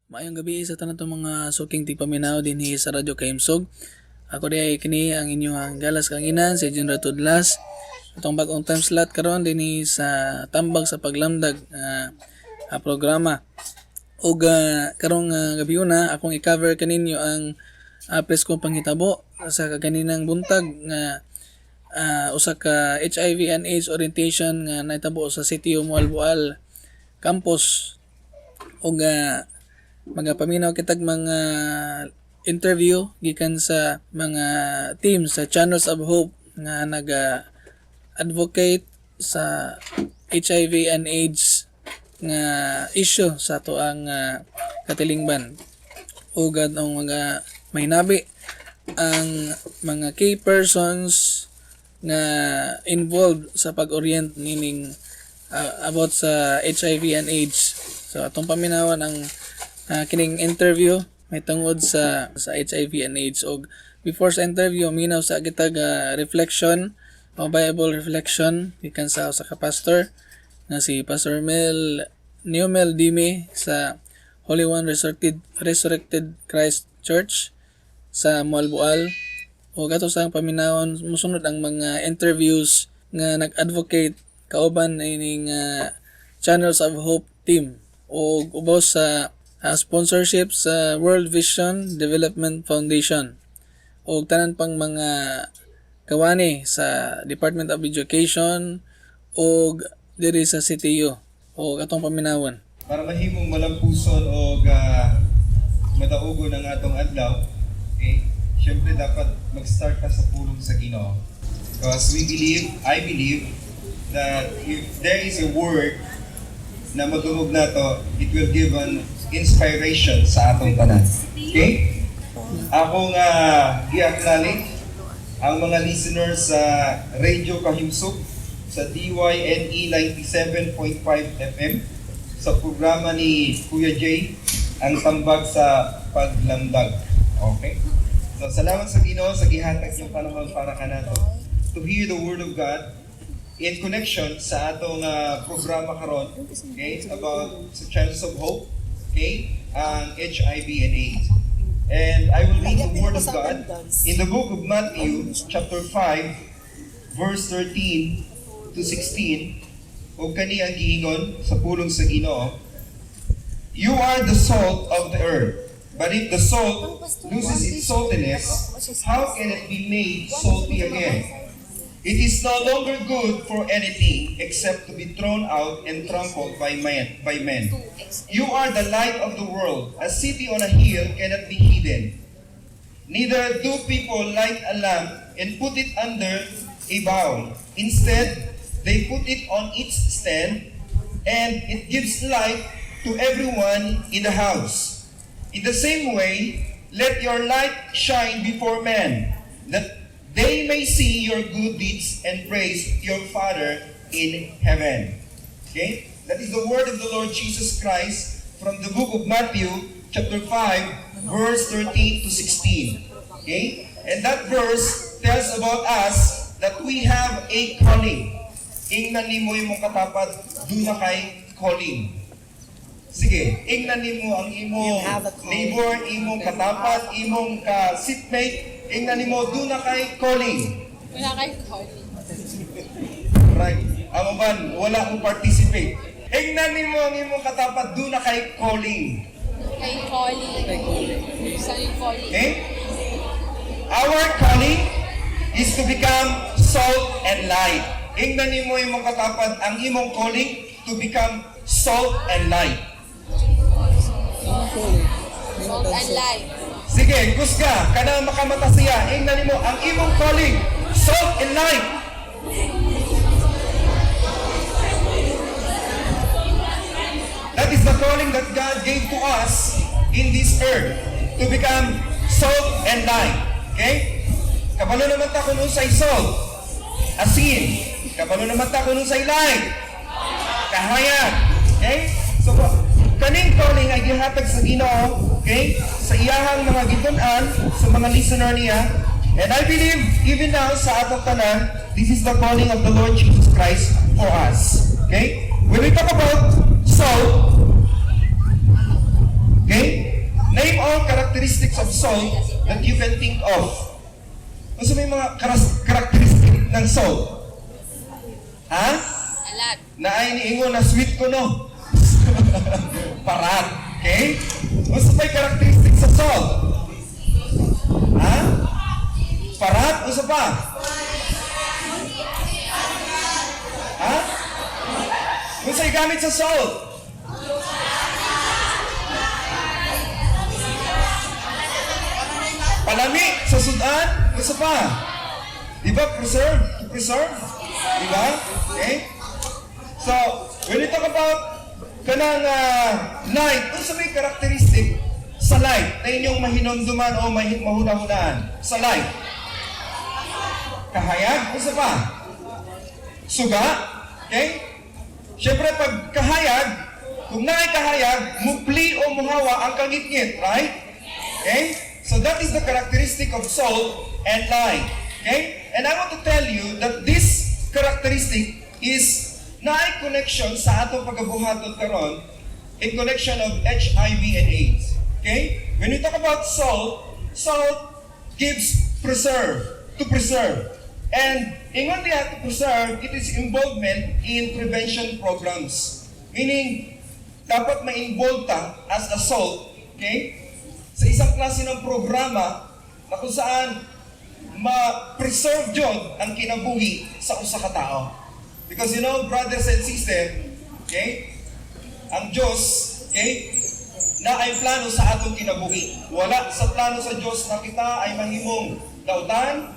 Maayong gabi sa tanan mga suking tigpaminaw dinhi sa Radyo Kahimsog. Ako diay kini ang inyong galas kanginan, si General Tudlas. Atong bag-ong time slot karon dinhi sa Tambag sa Paglamdag programa. Ug karong gabi una akong i-cover kaninyo ang preskong panghitabo sa kaganinang buntag nga usa ka HIV and AIDS orientation nga nahitabo sa Sitio Moalboal Campus ug magapaminaw kitag mga interview gikan sa mga team sa Channels of Hope nga naga advocate sa HIV and AIDS nga issue sa atoang katilingban ug ang mga mahinabi ang mga key persons nga involved sa pag-orient nining about sa HIV and AIDS. So atong paminawan ang kining interview may tungod sa HIV and AIDS og before sa interview, minaw sa kitag reflection o Bible reflection gikan sa usa ka pastor nga si Pastor Mel Neomel Dime sa Holy One Resurrected Christ Church sa Moalboal. O kato sa paminawon, musunod ang mga interviews nga nag-advocate kauban ining Channels of Hope team o ubos sa sponsorship sa World Vision Development Foundation o tanan pang mga kawani sa Department of Education o diri sa CTU o atong paminawon. Para mahimong malampuson o madaugon ang atong adlaw, okay? Siyempre dapat mag-start ka sa pulong sa Ginoo. Because we believe, I believe, that if there is a word na madungog nato, it will give an inspiration sa atong tanan. Okay? Ako nga gi-acknowledge ang mga listeners sa Radio Kahimsog sa DYNE 97.5 FM sa programa ni Kuya Jay, ang Tambag sa Paglamdag. Okay? So salamat sa Ginoo sa gihatag niyong panahon para kanato to hear the word of God in connection sa atong programa karon, okay, about sa Channels of Hope, okay, ang HIV and AIDS. And I will read the word of God in the book of Matthew chapter 5 verse 13 to 16. Ug kani ang giingon sa pulong sa Ginoo: "You are the salt of the earth, but if the salt loses its saltiness, how can it be made salty again? It is no longer good for anything except to be thrown out and trampled by men. You are the light of the world. A city on a hill cannot be hidden. Neither do people light a lamp and put it under a bowl. Instead, they put it on its stand, and it gives light to everyone in the house. In the same way, let your light shine before men, that they may see your good deeds and praise your Father in heaven." Okay? That is the word of the Lord Jesus Christ from the book of Matthew, chapter 5, verse 13 to 16. Okay? And that verse tells about us that we have a calling. Ingnan nimo imong katapad, duna kay calling. Sige, ingnan nimo ang imong You have a calling. Neighbor, imong katapad, imong ka seatmate, ingnan nimo, duna kay calling. Wala kay calling. Right. Ang uban, wala mo participate. Ingnan nimo ang imong katapad, duna kay calling. Kay calling. Saan yung calling? Okay? Our calling is to become salt and light. Ingnan nimo imong katapad, ang imong calling to become salt and light. Salt and light. Sige, kusga, kana makamata siya. Ingnan nimo ang imong calling, salt and light. That is the calling that God gave to us in this earth, to become salt and light. Okay? Kabalo naman ta kung unsay salt. Asin. Kabalo naman ta kung unsay light. Kahayag. Okay? So, kaning calling ay gihatag sa Ginoo, okay? Sa iyahang mga gitun-an, sa mga listener niya. And I believe, even now, sa atong tanan, this is the calling of the Lord Jesus Christ for us. Okay? When we talk about salt, okay? salt that you can think of? Unsa may mga characteristic ng salt? Ha? Alat. Naay niingon na sweet ko, no? Parat. Okay? Unsa may characteristic sa salt? Ha? Parat? Unsa pa? Ha? Unsa gamit sa salt? Palami sa sudan? Unsa pa? Di ba preserve? To preserve? Di ba? Okay? So, when we talk about kanang light, unsa may characteristic sa light na inyong mahinumduman o mahuna-hunaan? Sa light? Kahayag? Unsa pa? Suga? Okay? Siyempre, pag kahayag, kung naay kahayag, mupli o muhawa ang kangitngit, right? Okay? So that is the characteristic of salt and light. Okay? And I want to tell you that this characteristic is naay connection sa atong pagabuhaton karon in connection of HIV and AIDS. Okay? When we talk about salt, salt gives preserve, to preserve. And ingon diha to preserve, it is involvement in prevention programs. Meaning, dapat ma-involve ta as a salt, okay? Sa isang klase ng programa na kung saan ma-preserve jud ang kinabuhi sa usa ka tao. Because brothers and sisters, okay? Ang Diyos, okay, na ay plano sa atong kinabuhi. Wala sa plano sa Diyos na kita ay mahimong dautan,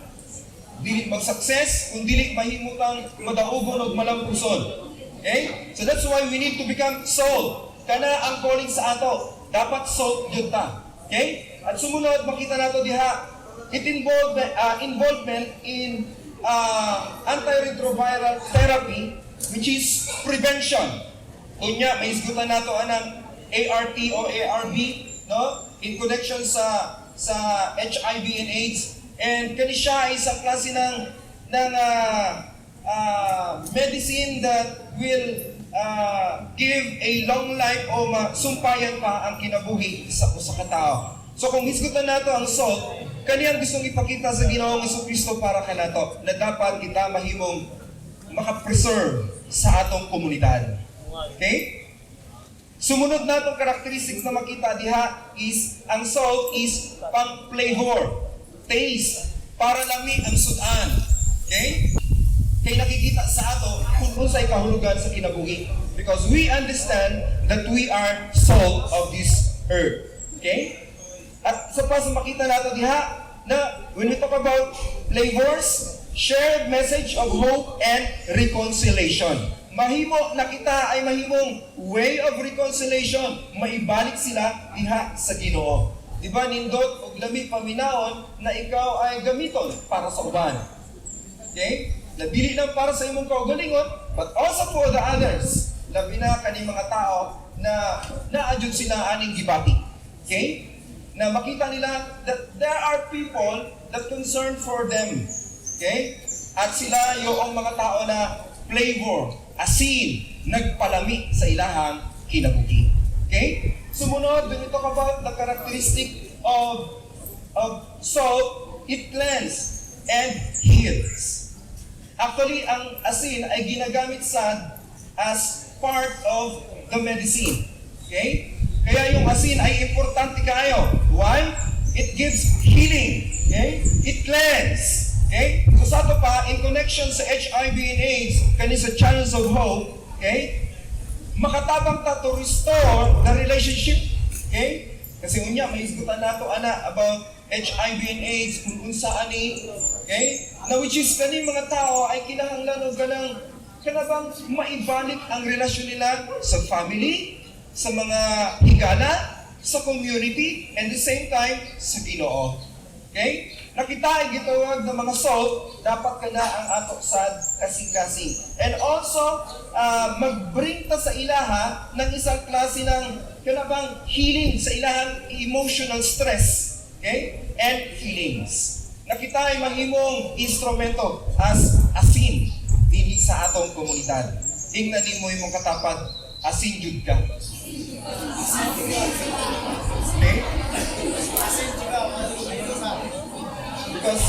dili mag-success, kung dili mahimutang madaugon og malampuson. Okay? So that's why we need to become salt. Kana ang calling sa ato. Dapat salt jud ta. Okay? At sumunod, makita nato diha, it involvement in antiretroviral therapy, which is prevention. Unya, may isgutan nato anang ART o ARV, no? In connection sa HIV and AIDS. And kani siya ay isang klase ng medicine that will give a long life o masumpayan pa ang kinabuhi sa usa ka tao. So kung hisgutan nato ang salt, kani ang gustong ipakita sa Ginoong Kristo para kanato na dapat kita mahimong maka-preserve sa atong komunidad. Okay? Sumunod natong characteristics na makita diha is ang salt is pang flavor, taste, para lami ang sudan. Okay? Kay nakikita sa ato kung unsay kahulugan sa kinabuhi. Because we understand that we are salt of this earth. Okay? At sa pa sa makita nato diha na when we talk about flavors, shared message of hope and reconciliation. Mahimo na kita ay mahimong way of reconciliation, maibalik sila diha sa Ginoo. Di ba nindot og lami paminawon na ikaw ay gamiton para sa uban? Okay? Na dili lang para sa imong kaugalingon, but also for the others. Labi na kani mga tao na naa jud sila aning gibati. Okay? Na makita nila that there are people that concern for them. Okay? At sila yung mga tao na flavor, asin, nagpalami sa ilahang kinabuhi. Okay? Sumunod, when we talk about the characteristic of salt, it cleanse and heals. Actually, ang asin ay ginagamit sa as part of the medicine. Okay? Kaya yung asin ay importante kayo. Why? It gives healing. Okay? It cleanse. Okay? So sa ato pa, in connection sa HIV and AIDS, kani sa Channels of Hope, okay? Makatabang ta to restore the relationship. Okay? Kasi unya, may isgutan nato ana about HIV and AIDS, kung unsa ani, okay? Na which is kani mga tao ay kinahanglan og kanang kanabang maibalik ang relasyon nila sa family, sa mga higala, sa community, and the same time sa Ginoo. Okay? Nakita ay gitawag ng mga salt, dapat kana ang ato sad kasing-kasing. And also, mag-bring ta sa ilaha ng isang klase ng kanabang healing sa ilahang emotional stress. Okay? And feelings. Nakita ay mahimong instrumento as asin dinhi sa atong komunidad. Ingnan nimo imong katapad, asin jud ka. Okay? Because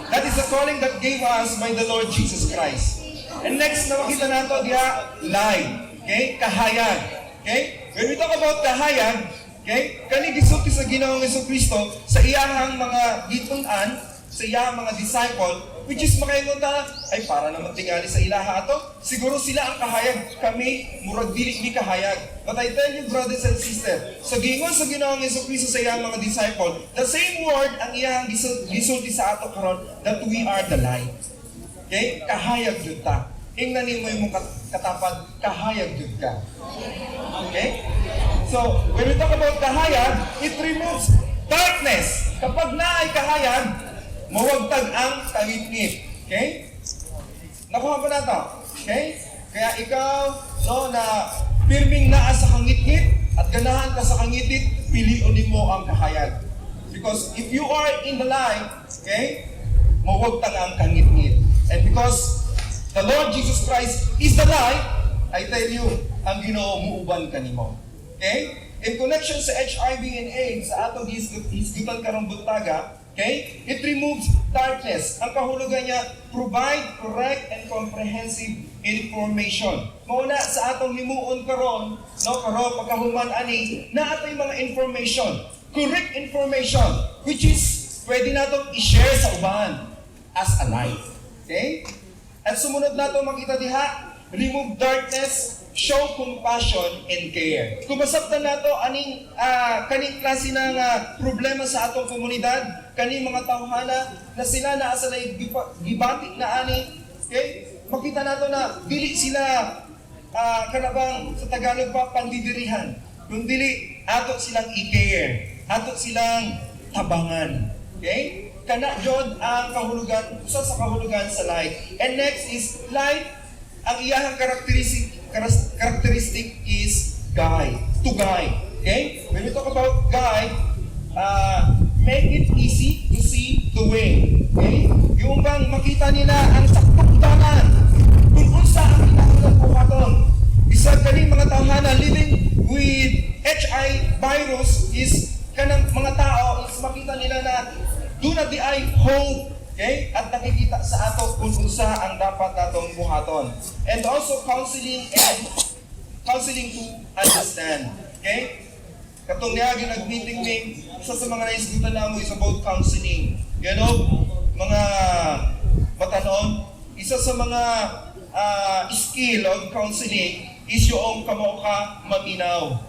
that is the calling that gave us by the Lord Jesus Christ. And next na makita nato diha, light. Okay? Kahayag. Okay? When we talk about kahayag, okay? Kani gisulti sa Ginoong Kristo sa iyahang mga gitun-an, sa iyahang mga disciple, which is makaingon ta, "Ay, para naman tingali sa ilaha ato. Siguro sila ang kahayag, kami murag dili mi kahayag." But I tell you, brothers and sisters, sa gingon sa Ginoong Kristo sa iyang mga disciple, the same word ang iyang gisulti sa ato karon, that we are the light. Okay? Kahayag jud ta. Ingnan nimo imong katapad, kahayag jud ka. Okay? So, when we talk about kahayag, it removes darkness. Kapag naay kahayag, mawagtag ang kangitngit. Okay? Nakuha ba na to? Okay? Kaya ikaw, no, na pirming naa sa kangitngit at ganahan ka sa kangitngit, pilion nimo ang kahayag. Because if you are in the light, okay, mawagtang ang kangitngit. And because the Lord Jesus Christ is the light, I tell you, ang Ginoo muuban kanimo. Okay? In connection sa HIV and AIDS, sa atong hisgutan karong buntaga, okay? It removes darkness. Ang kahulugan niya, provide correct and comprehensive information. Mao na sa atong himuon karon, no, karon pagkahuman ani, naa tay mga information, correct information, which is pwede natong i-share sa uban as a light. Okay? At sumunod nato makita diha, remove darkness, show compassion and care. Kung masabtan nato aning kaning klase ng problema sa atong komunidad, kaning mga tawhana na sila naa sa gibati na ani, okay? Makita nato na dili sila kanabang sa Tagalog pa, pandidirihan. Kung dili ato silang i-care, ato silang tabangan. Okay? Kana jud ang kahulugan, usa sa kahulugan sa light. And next is light, ang iyahang characteristic is guide, to guide. Okay? When we talk about guide, make it easy to see the way. Okay? Yung bang makita nila ang saktong dalan kung unsa ang kinahanglan buhaton. Bisag kani mga tawhana living with HI virus is kanang mga tao is makita nila na duna na diay hope. Okay? At nakikita sa ato kung unsa ang dapat natong buhaton. And also counseling and counseling to understand. Okay? Katong niagi nag-meeting mi, isa sa mga naisgutan namo is about counseling. Mga batanon, isa sa mga skill of counseling is yung kamao ka maminaw.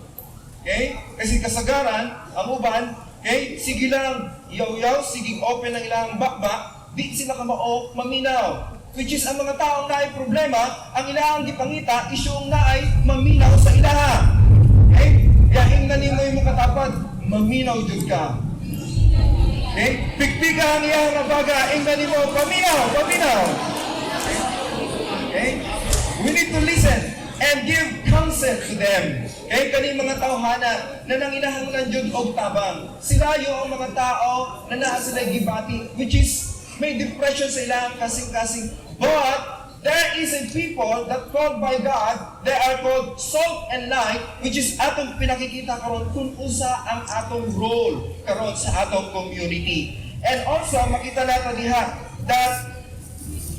Okay? Kasi kasagaran, ang uban, okay, sige lang, yaw-yaw, sige open ang ilang bakba, di sila kamao maminaw. Which is ang mga taong naay problema, ang ilang gipangita is yung naay maminaw sa ilaha. Okay? Kaya ingnan nimo imong katapad, maminaw jud ka. Okay? Pigpiga ang iyang nga baga, ingnan nimo, paminaw, paminaw. Okay? We need to listen and give counsel to them. Okay? Kani mga tawhana na nanginahanglan jud og tabang. Sila yung mga tao na naa sila gibati, which is may depression sa ilang kasing-kasing. But there is a people that called by God, they are called salt and light, which is atong pinakikita karon kung unsa ang atong role karon sa atong community. And also, makita nato diha that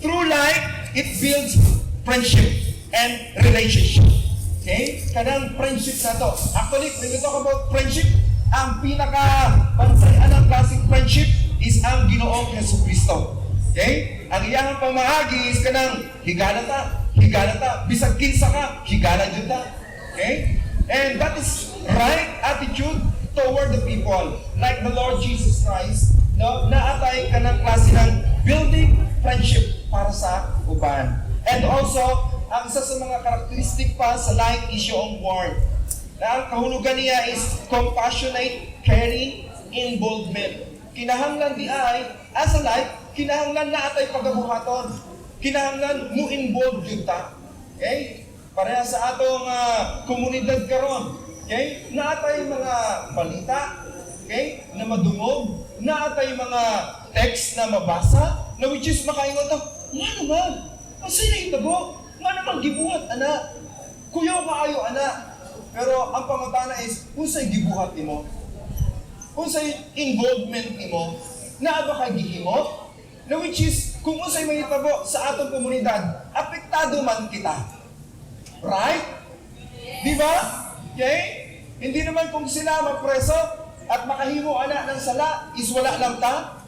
through light, it builds friendship and relationship. Okay? Kanang friendship na to. Actually, when we talk about friendship, ang pinaka bansayan ng classic friendship is ang Ginoong Hesus Kristo. Okay? Ang iyang pamaagi is kanang higala ta, higala ta, bisag kinsa ka, higala jud ta. Okay? And that is right attitude toward the people. Like the Lord Jesus Christ, no, naa tay kanang klase ng building friendship para sa uban. And also, ang isa sa mga karakteristik pa sa light is yung warmth. Na ang kahulugan niya is compassionate, caring, involvement. Kinahanglan di ay, as a light, kinahanglan naa tay pagabuhaton. Kinahanglan mo involve jud ta. Okay? Pareha sa atong komunidad karon. Okay? Naa tay mga balita, okay? Na madungog, naa tay mga text na mabasa, na which is makaingon ta, "Nga naman, unsay nahitabo? Nga naman gibuhat ana? Kuyaw kaayo ana." Pero ang pangutana is, unsay gibuhat nimo? Unsay involvement nimo? Naa ba kay gihimo? Na which is, kung unsay mahitabo sa atong komunidad, apektado man kita. Right? Di ba? Okay? Hindi naman kung sila mapreso at makahimo ana ng sala is wala lang ta.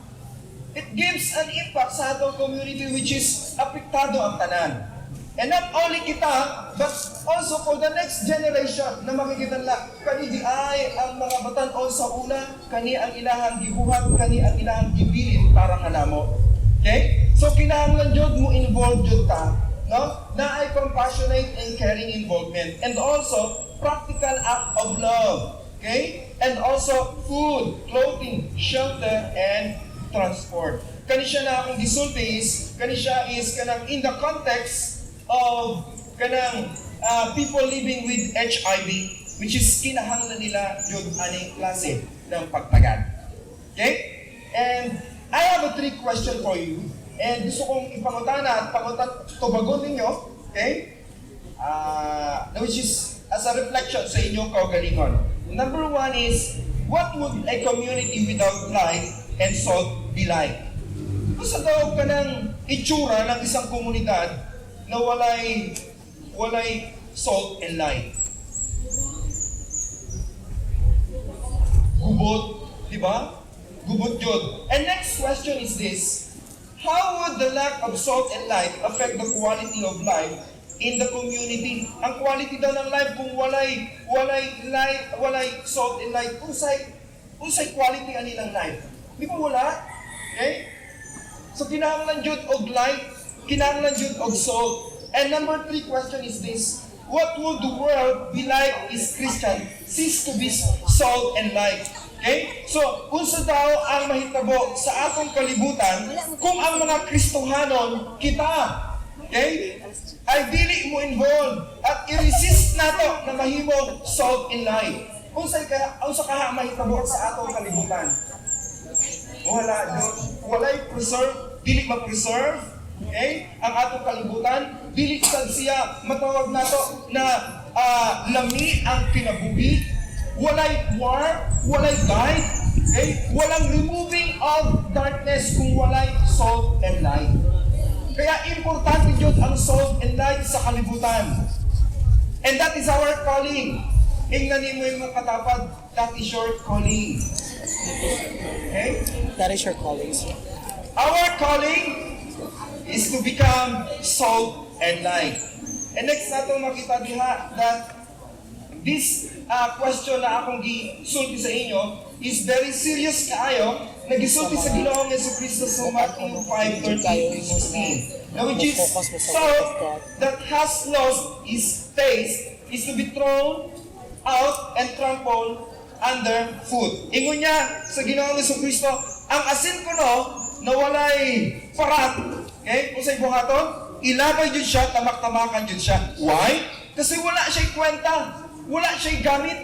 It gives an impact sa atong community, which is apektado ang tanan. And not only kita, but also for the next generation na makikita nila, kani diay ang mga batan-on sa una, kani ang ilahang gibuhat, kani ang ilahang gibilin para kanamo. Okay? So kinahanglan jud mo involved jud ta, no? Naay compassionate and caring involvement and also practical act of love. Okay? And also food, clothing, shelter, and transport. Kani siya na akong gisulti is, kani siya is kanang in the context of kanang people living with HIV, which is kinahanglan nila jud aning klase ng pagtagad. Okay? And I have a three question for you. And gusto kong ipangutana at pangutan tubagon ninyo. Okay? Which is as a reflection sa inyong kaugalingon. Number one is, what would a community without light and salt be like? Unsa daw kanang itsura ng isang komunidad na walay salt and light? Gubot, di ba? Gubot yun. And next question is this. How would the lack of salt and light affect the quality of life in the community? Ang quality daw ng life kung walay light, walay salt and light, unsay quality ani ng life? Di ba wala? Okay? So kinahanglan jud og light, kinahanglan jud og salt. And number three question is this. What would the world be like if Christian cease to be salt and light? Okay? So, unsa daw ang mahitabo sa atong kalibutan kung ang mga Kristohanon kita, okay, ay dili mo involved at i-resist nato na mahimong salt and light? Unsa kaha mahitabo sa atong kalibutan? Wala, no? Walay preserve, dili ma-preserve. Okay? Ang atong kalibutan, dili sad siya matawag nato na lami ang kinabuhi. Walay war, walay guide, okay? Walang removing of darkness kung walay salt and light. Kaya importante jud ang salt and light sa kalibutan. And that is our calling. Ingnan nimo yung mga katapad, that is your calling. Okay? That is your calling, sir. Our calling is to become salt and light. And next nato makita diha that this question na akong gisulti sa inyo is very serious kaayo na gisulti sa Ginoong Yesu Kristo sa Matthew 5:13 to 16. Now, which is Focus mo sa word of salt God. That has lost its taste is to be thrown out and trampled under foot. Ingon niya sa Ginoong Yesu Kristo, ang asin kuno na walay parat, okay? Unsay buhaton? Ilabay jud siya, tamak-tamakan jud siya. Why? Kasi wala siya'y kwenta. Wala siya'y gamit.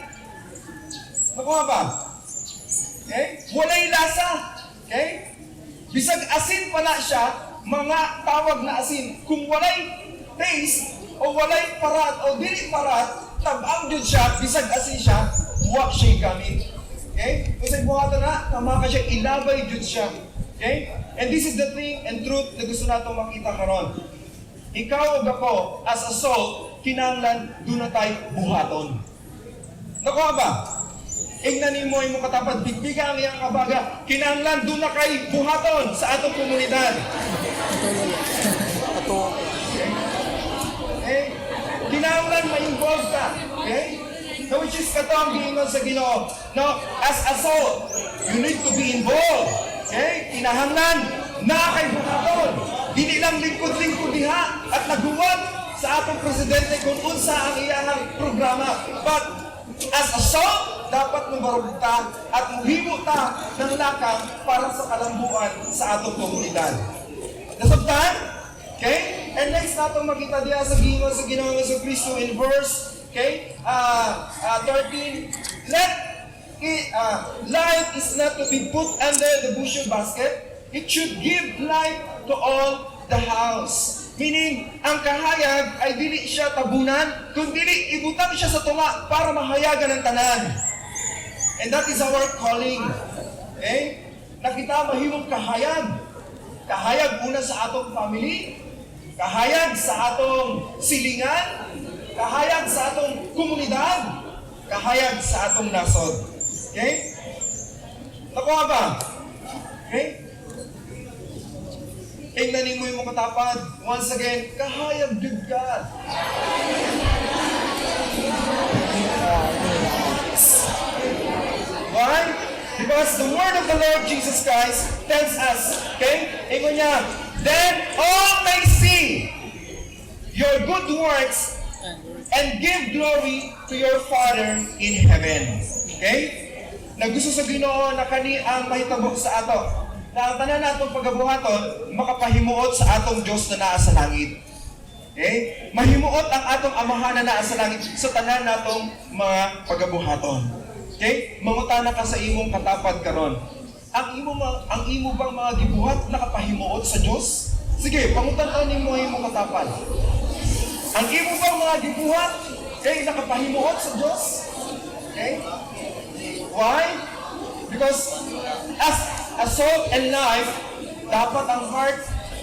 Nakuha ba? Okay? Walay lasa. Okay? Bisag asin pala siya, mga tawag na asin. Kung walay taste, o walay parat, o dili parat, tabang jud siya, bisag asin siya, wa siya gamit. Okay? Kasi buhatan na, tama ka siya, ilabay jud siya. Okay? And this is the thing and truth na gusto nato makita karon. Ikaw ug ako, as a salt, kinahanglan duna tay buhaton. Nakuha ba? Ingnan nimo imong katapad, bigbiga ang iyang kabaga. Kinahanglan duna kay buhaton sa atong komunidad. Ato. Okay? Kinahanglan ma-involve ka. Okay? No, which is kato ang giingon sa Ginoo. No, as a salt, you need to be involved. Okay? Kinahanglan na kay buhaton. Dili lang lingkod-lingkod diha at naguwat sa atong presidente kung unsa ang iyahang programa. But as a salt, dapat mobarog ta at muhimo ta ng lakang para sa kalambuan sa atong komunidad. Nasabtan? Okay? And next natong makita diya sa giingon sa Ginoong Hesus Kristo in verse, okay, 13, let it, light is not to be put under the bushel basket. It should give light to all the house. Meaning, ang kahayag ay dili siya tabunan, kundi ibutang siya sa tunga para mahayagan ang tanan. And that is our calling. Okay? Na kita mahimong kahayag. Kahayag una sa atong family, kahayag sa atong silingan, kahayag sa atong komunidad, kahayag sa atong nasod. Okay? Nakuha ba? Okay? Tingnan nimo yung katapad. Once again, kahayag jud ka. Why? Because the word of the Lord Jesus Christ tells us, okay? Ingon niya, "Then all may see your good works and give glory to your Father in heaven." Okay? Na gusto sa Ginoo na kani ang mahitabo sa ato. Na ang tanan natong pagabuhaton makapahimuot sa atong Dios na naa sa langit. Okay? Mahimuot ang atong Amahan na naa sa langit sa tanan natong mga pagabuhaton. Okay? Mangutana ka sa imong katapad karon. Ang imo bang mga gibuhat nakapahimuot sa Dios? Sige, pangutan-on nimo ang imong katapad. Ang imo bang mga gibuhat kay nakapahimuot sa Dios? Okay? Why? Because as a salt and life, dapat ang heart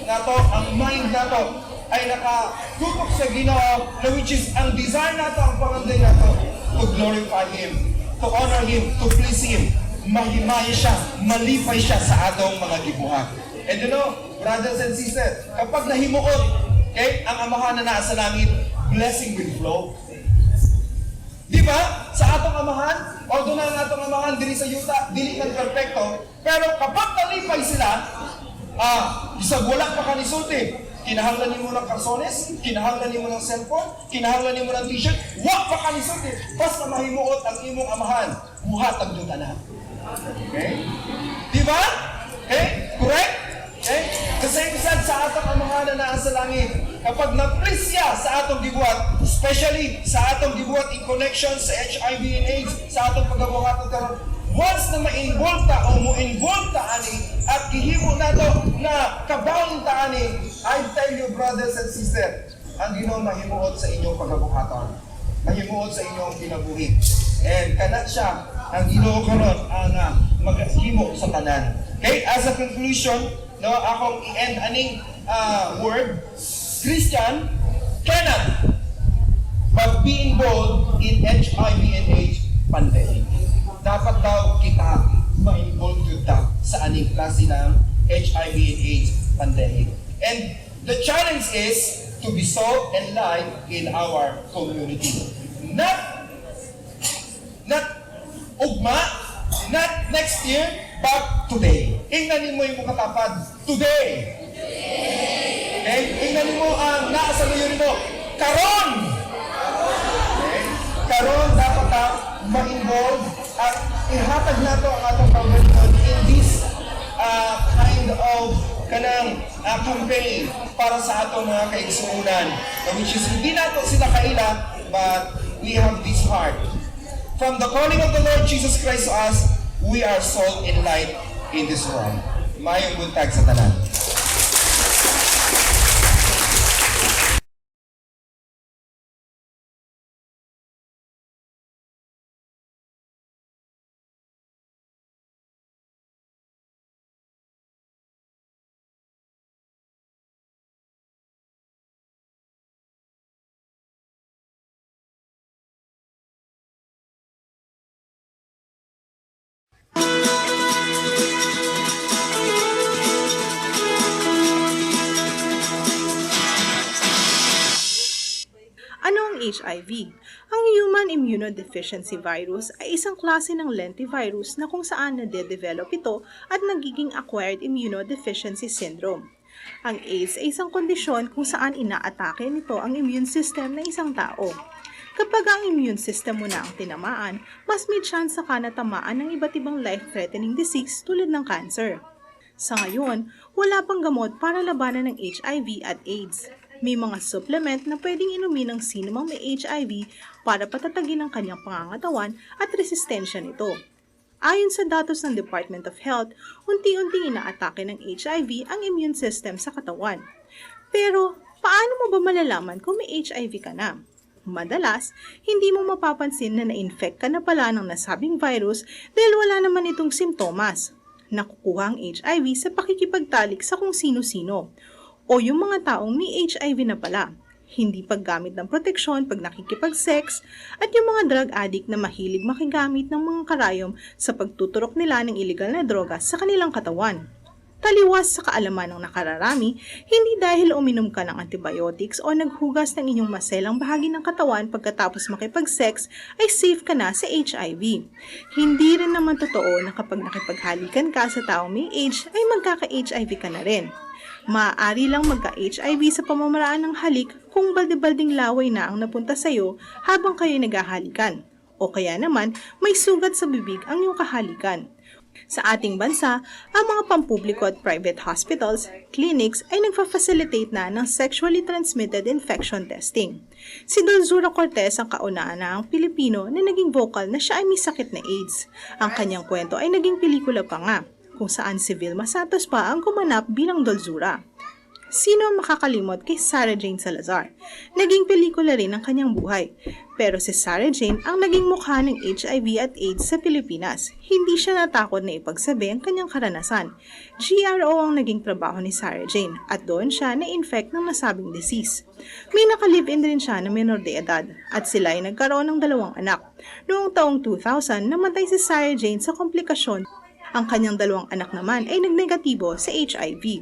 nato, ang mind nato ay nakatutok sa Ginoo na which is ang desire nato, ang pangandoy nato to glorify Him, to honor Him, to please Him. Mahimay siya, malipay siya sa atong mga gibuhat. And brothers and sisters, kapag nahimuot, okay, ang Amahan na naa sa langit, blessing will flow. Di ba? Sa atong amahan, although na ang atong amahan diri sa yuta, dili man perpekto, pero kapag nalipay sila, bisag wala pa ka nisulti, kinahanglan nimo ng karsones, kinahanglan nimo ng cellphone, kinahanglan nimo ng T-shirt, wa pa ka nisulti, basta mahimuot ang imong amahan, muhatag jud ana. Okay? Di ba? Okay? Correct? Okay? The same sad sa atong Amahan na naa sa langit. Kapag na-please siya sa atong gibuhat, especially sa atong gibuhat in connection sa HIV and AIDS, sa atong pagabuhaton karon, once na ma-involve ta o mo-involve ta ani at gihimo nato na kabawon ta ani, I tell you, brothers and sisters, ang Ginoo mahimuot sa inyong pagabuhaton. Mahimuot sa inyong kinabuhi. And kana siya, ang Ginoo karon ang maghimo sa tanan. Okay, as a conclusion, no, akong i-end aning word, Christian cannot but be involved in HIV and AIDS pandemic. Dapat daw kita ma-involve jud ta sa aning klase ng HIV and AIDS pandemic. And the challenge is to be salt and light in our community. Not ugma, not next year, but today. Ingnan nimo yung katapad, today. Okay? Ingnan nimo ang naa sa luyo nimo, karon. Okay? Karon dapat ta ma-involve at ihatag nato ang atong kaugalingon in this kind of kanang campaign para sa atong mga kaigsuonan, na which is hindi nato sila kaila, but we have this heart. From the calling of the Lord Jesus Christ to us, we are salt and light in this world. Maayong buntag sa tanan. Ano ang HIV? Ang Human Immunodeficiency Virus ay isang klase ng lentivirus na kung saan nade-develop ito at nagiging Acquired Immunodeficiency Syndrome. Ang AIDS ay isang kondisyon kung saan inaatake nito ang immune system ng isang tao. Kapag ang immune system mo na ang tinamaan, mas may chance ka na tamaan ng iba't ibang life-threatening disease tulad ng cancer. Sa ngayon, wala pang gamot para labanan ng HIV at AIDS. May mga supplement na pwedeng inumin ng sino mang may HIV para patatagin ang kanyang pangangatawan at resistensya nito. Ayon sa datos ng Department of Health, unti-unting inaatake ng HIV ang immune system sa katawan. Pero, paano mo ba malalaman kung may HIV ka na? Madalas, hindi mo mapapansin na na-infect ka na pala ng nasabing virus dahil wala naman itong simptomas. Nakukuha ang HIV sa pakikipagtalik sa kung sino-sino o yung mga taong may HIV na pala, hindi paggamit ng proteksyon pag nakikipag-sex, at yung mga drug addict na mahilig makigamit ng mga karayom sa pagtuturok nila ng illegal na droga sa kanilang katawan. Taliwas sa kaalaman ng nakararami, hindi dahil uminom ka ng antibiotics o naghugas ng inyong maselang bahagi ng katawan pagkatapos makipag-sex ay safe ka na sa HIV. Hindi rin naman totoo na kapag nakipaghalikan ka sa taong may AIDS ay magkaka-HIV ka na rin. Maaari lang magka-HIV sa pamamaraan ng halik kung balde-balding laway na ang napunta sa'yo habang kayo naghahalikan. O kaya naman, may sugat sa bibig ang iyong kahalikan. Sa ating bansa, ang mga pampubliko at private hospitals, clinics ay nagfa-facilitate na ng sexually transmitted infection testing. Si Dolzura Cortez ang kauna-unahang Pilipino na naging vocal na siya ay may sakit na AIDS. Ang kanyang kwento ay naging pelikula pa nga, kung saan si Vilma Santos pa ang gumanap bilang Dolzura. Sino ang makakalimot kay Sarah Jane Salazar? Naging pelikula rin ang kanyang buhay. Pero si Sarah Jane ang naging mukha ng HIV at AIDS sa Pilipinas. Hindi siya natakot na ipagsabi ang kanyang karanasan. GRO ang naging trabaho ni Sarah Jane at doon siya na-infect ng nasabing disease. May naka-live-in rin siya na menor de edad at sila ay nagkaroon ng dalawang anak. Noong taong 2000, namatay si Sarah Jane sa komplikasyon. Ang kanyang dalawang anak naman ay nagnegatibo sa HIV.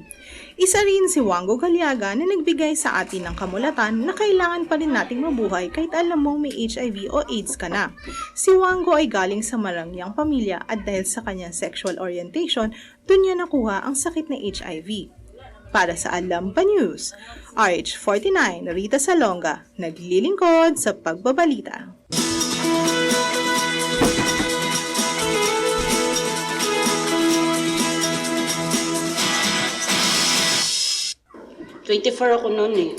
Isa rin si Wango Galiaga na nagbigay sa atin ng kamulatan na kailangan pa rin nating mabuhay kahit alam mong may HIV o AIDS ka na. Si Wango ay galing sa marangyang pamilya at dahil sa kanyang sexual orientation, dun niya nakuha ang sakit na HIV. Para sa Alampa News, RH49 Rita Salonga, naglilingkod sa pagbabalita. 24 ako noon eh.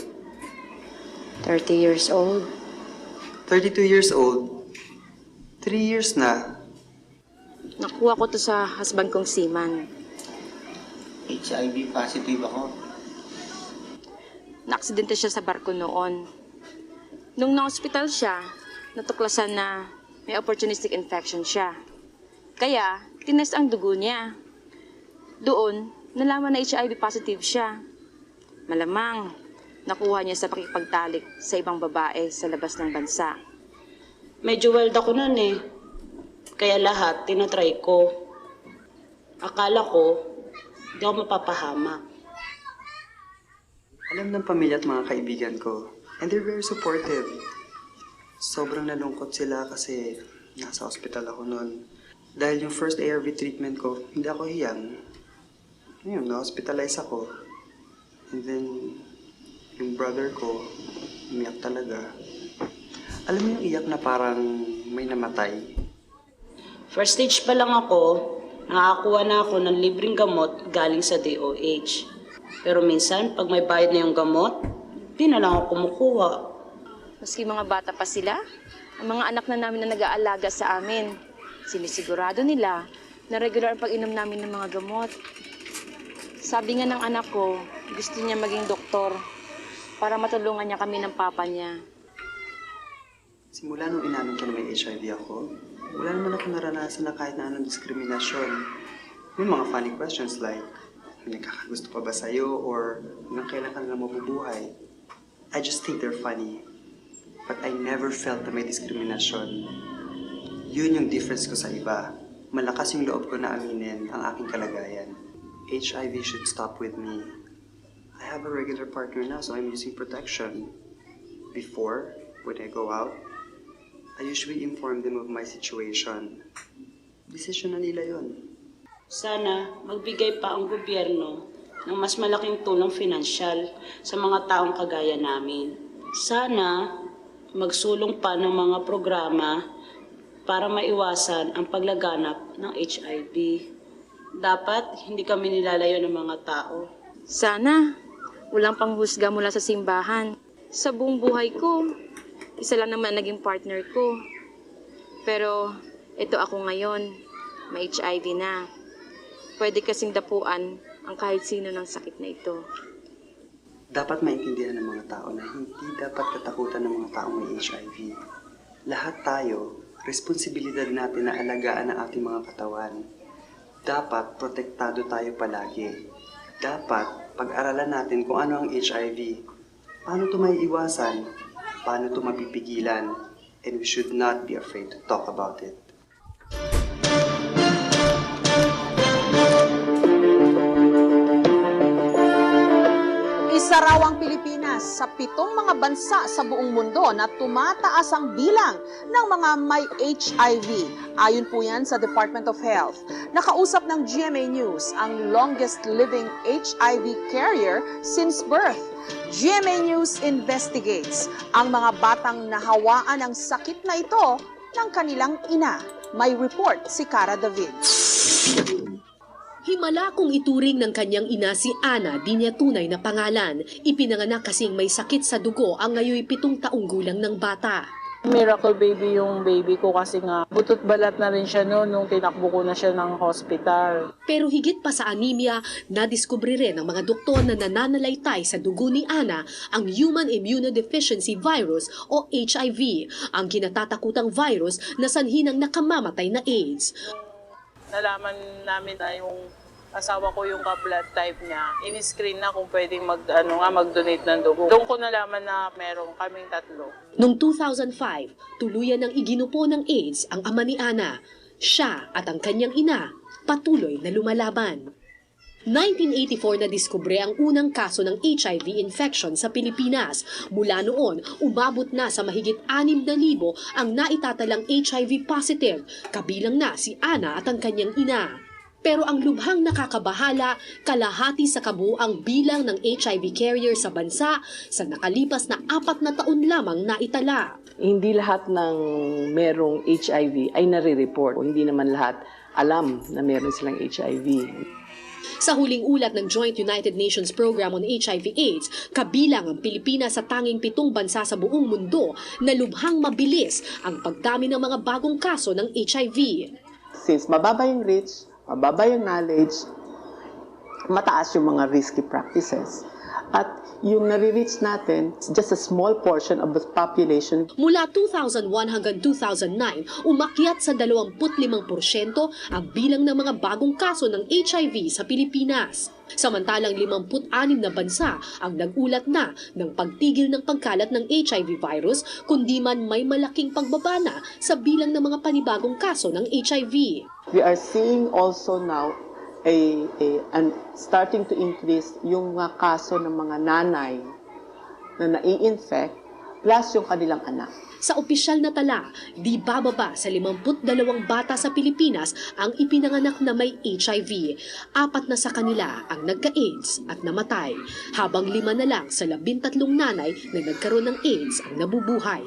30 years old. 32 years old. 3 years na. Nakuha ko to sa husband kong seaman. HIV positive ako. Naaksidente siya sa barko noon. Nung na-hospital siya, natuklasan na may opportunistic infection siya. Kaya, tinest ang dugo niya. Doon, nalaman na HIV positive siya. Malamang, nakuha niya sa pakikipagtalik sa ibang babae sa labas ng bansa. Medyo wild ako noon eh. Kaya lahat, tinatry ko. Akala ko, hindi ako mapapahamak. Alam ng pamilya at mga kaibigan ko. And they're very supportive. Sobrang nalungkot sila kasi nasa ospital ako noon. Dahil yung first ARV treatment ko, hindi ako hiyang. Ayun, na-hospitalize ako. And then, yung brother ko, umiyak talaga. Alam mo yung iyak na parang may namatay? First stage pa lang ako, nakakakuha na ako ng libreng gamot galing sa DOH. Pero minsan, pag may bayad na yung gamot, di na lang ako kumukuha. Maski mga bata pa sila, ang mga anak na namin na nag-aalaga sa amin, sinisigurado nila na regular ang pag-inom namin ng mga gamot. Sabi nga ng anak ko, gusto niya maging doktor para matulungan niya kami ng papa niya. Simula nung inamin ko na may HIV ako, wala naman ako naranasan na kahit na anong diskriminasyon. May mga funny questions like, may nagkakagusto pa ba sa'yo or hanggang kailan ka na lang mabubuhay? I just think they're funny. But I never felt na may diskriminasyon. Yun yung difference ko sa iba. Malakas yung loob ko na aminin ang aking kalagayan. HIV should stop with me. I have a regular partner now, so I'm using protection. Before, when I go out, I usually inform them of my situation. Decision na nila yun. Sana magbigay pa ang gobyerno ng mas malaking tulong finansyal sa mga taong kagaya namin. Sana magsulong pa ng mga programa para maiwasan ang paglaganap ng HIV. Dapat hindi kami nilalayo ng mga tao. Sana walang panghusga mula sa simbahan. Sa buong buhay ko, isa lang naman ang naging partner ko. Pero ito ako ngayon, may HIV na. Pwede kasing dapuan ang kahit sino ng sakit na ito. Dapat maintindihan ng mga tao na hindi dapat katakutan ng mga taong may HIV. Lahat tayo, responsibilidad natin na alagaan ang ating mga katawan. Dapat protektado tayo palagi. Dapat pag-aralan natin kung ano ang HIV. Paano ito maiiwasan? Paano ito mapipigilan? And we should not be afraid to talk about it. Isa raw ang Pilipinas sa pitong mga bansa sa buong mundo na tumataas ang bilang ng mga may HIV. Ayon po yan sa Department of Health. Nakausap ng GMA News ang longest living HIV carrier since birth. GMA News investigates ang mga batang nahawaan ng sakit na ito ng kanilang ina. May report si Cara David. Himala kung ituring ng kanyang ina si Ana, di niya tunay na pangalan. Ipinanganak kasing may sakit sa dugo ang ngayoy 7 taong gulang ng bata. Miracle baby yung baby ko kasi nga butot balat na rin siya noon nung tinakbo ko na siya ng hospital. Pero higit pa sa anemia, nadiskubre rin ng mga doktor na nananalaytay sa dugo ni Ana ang Human Immunodeficiency Virus o HIV, ang kinatatakutang virus na sanhi ng nakamamatay na AIDS. Nalaman namin na yung asawa ko yung ka-blood type niya. In-screen na kung pwedeng mag, ano nga, mag-donate ng dugo. Doon ko nalaman na meron kaming tatlo. Noong 2005, tuluyan ng iginupo ng AIDS ang ama ni Ana. Siya at ang kanyang ina patuloy na lumalaban. 1984 na diskubre ang unang kaso ng HIV infection sa Pilipinas. Mula noon, umabot na sa mahigit 6,000 ang naitatalang HIV positive, kabilang na si Ana at ang kanyang ina. Pero ang lubhang nakakabahala, kalahati sa kabuang bilang ng HIV carrier sa bansa sa nakalipas na 4 na taon lamang naitala. Hindi lahat ng merong HIV ay nare-report. Hindi naman lahat alam na meron silang HIV. Sa huling ulat ng Joint United Nations Program on HIV AIDS, kabilang ang Pilipinas sa tanging pitong bansa sa buong mundo na lubhang mabilis ang pagdami ng mga bagong kaso ng HIV. Since mababa yung reach, mababa yung knowledge, mataas yung mga risky practices. At yung nare-reach natin, it's just a small portion of the population. Mula 2001 hanggang 2009, umakyat sa 25% ang bilang ng mga bagong kaso ng HIV sa Pilipinas. Samantalang 56 na bansa ang nag-ulat na ng pagtigil ng pagkalat ng HIV virus, kundi man may malaking pagbaba na sa bilang ng mga panibagong kaso ng HIV. We are seeing also now a and starting to increase yung mga kaso ng mga nanay na nai-infect plus yung kanilang anak. Sa opisyal na tala, di bababa sa 52 bata sa Pilipinas ang ipinanganak na may HIV. Apat na sa kanila ang nagka-AIDS at namatay, habang lima na lang sa 13 nanay na nagkaroon ng AIDS ang nabubuhay.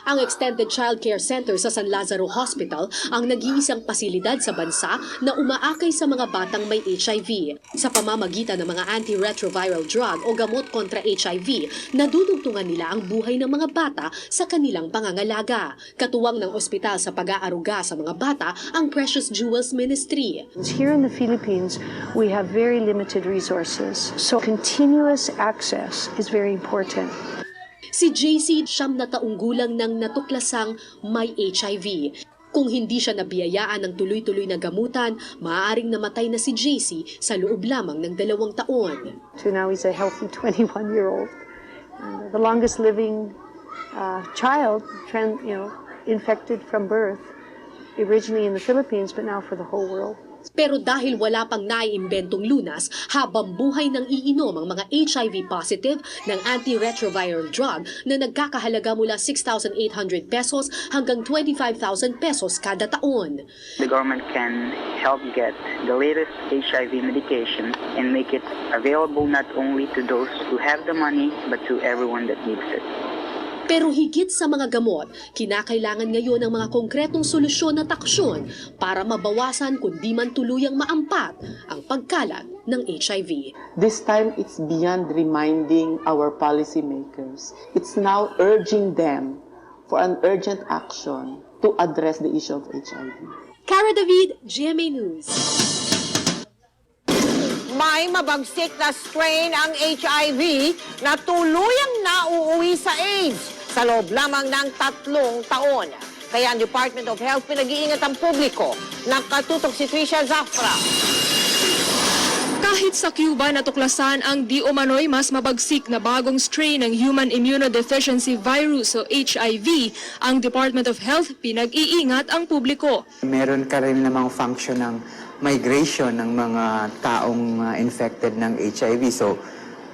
Ang Extended Child Care Center sa San Lazaro Hospital ang nag-iisang pasilidad sa bansa na umaakay sa mga batang may HIV. Sa pamamagitan ng mga antiretroviral drug o gamot kontra HIV, nadudugtungan nila ang buhay ng mga bata sa kanilang pangangalaga. Katuwang ng ospital sa pag-aaruga sa mga bata ang Precious Jewels Ministry. Here in the Philippines, we have very limited resources, so continuous access is very important. Si JC, 9 na taong gulang nang natuklasang may HIV. Kung hindi siya nabiyayaan ng tuloy-tuloy na gamutan, maaaring namatay na si JC sa loob lamang ng 2 taon. So now he's a healthy 21-year-old. And the longest living child, infected from birth, originally in the Philippines, but now for the whole world. Pero dahil wala pang naiimbentong lunas, habang buhay nang iinom ang mga HIV positive ng antiretroviral drug na nagkakahalaga mula 6,800 pesos hanggang 25,000 pesos kada taon. The government can help get the latest HIV medication and make it available not only to those who have the money, but to everyone that needs it. Pero higit sa mga gamot, kinakailangan ngayon ng mga konkretong solusyon at aksyon para mabawasan kundi man tuluyang maampat ang pagkalat ng HIV. This time, it's beyond reminding our policymakers. It's now urging them for an urgent action to address the issue of HIV. Cara David, GMA News. May mabagsik na strain ang HIV na tuluyang nauuwi sa AIDS sa loob lamang ng 3 taon. Kaya ang Department of Health pinag-iingat ang publiko. Nakatutok si Trisha Zafra. Kahit sa Cuba natuklasan ang di umano'y mas mabagsik na bagong strain ng Human Immunodeficiency Virus o HIV, ang Department of Health pinag-iingat ang publiko. Meron ka rin namang function ng migration ng mga taong infected ng HIV. So,